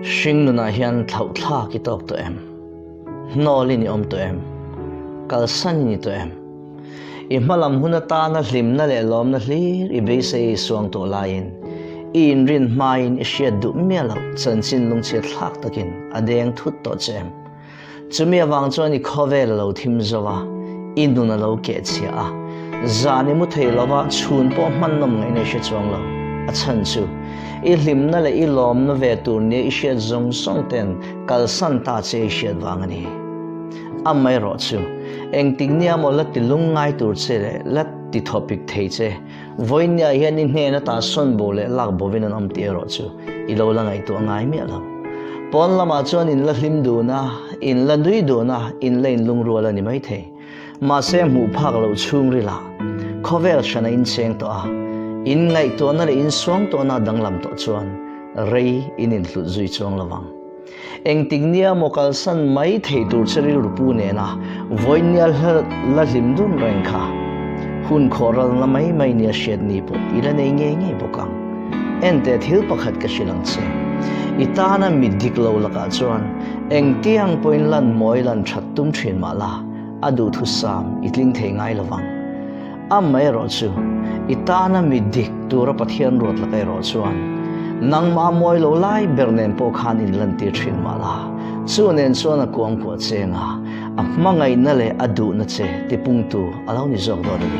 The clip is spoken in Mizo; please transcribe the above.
Hringnunah hian thlauhthlak i tawk tawh em? Hnawlin i awm tawh em? Kalsan i ni tawh em? I hmalam hun atana hlimna leh lawmna hlir i beisei suang tawh laiin, i inrin hmain i hriat duh miah loh chanchin lungchhiat thlak takin a deng thut tawh che em? Chumi avang chuan i khawvel a lo thim zo a, i nun a lo keh chhia a, zan i mu thei lova chhun pawh hman nawm ngaihna i hre chuang lo. A chhan chu, i hlimna leh i lawmna ve tur nia i hriat zawng zawng ten kalsan ta che i hriat vang a ni. Amaherawhchu, engtik nia maw la ti lungngai tur che leh la ti thawpik thei che, vawinia hian i hnen ata sawn bo leh lak bovin an awm tih erawh chu i lo la ngaihtuah ngai miah lo. Pawn lamah chuan in la hlim dun a, in la nui dun a, in la inlungrual a ni maithei. Mahse hmuh phak loh chhungrilah khawvel hran a incheng tawh a, in ngaihtuahna leh insuangtuahna a danglam tawh chuan rei in inhlut zui chuang lo vang. Engtik nia maw kalsan mai thei tur che rilru pu nena vawinia la hlim dun reng kha hun khawhralna mai mai nia hriat ni pawh i la nei ngei ngei bawk ang. Enteh thil pakhat ka hrilh ang che. I tana mi dik lo lakah chuan engtiang pawhin lan mawi lan that tum thin mah la, a duhthusam i tling thei ngai lo vang. Amaherawh chu, i tana mi dik tura Pathian ruat laka erawh chuan nangmah mawi lo lai ber nen pawh khan inlantir thin mah la, chu nen chuan a kuangkuah cheng a, a hmangaihna leh a duhna che tipungtu a lo ni zawk dawn a ni.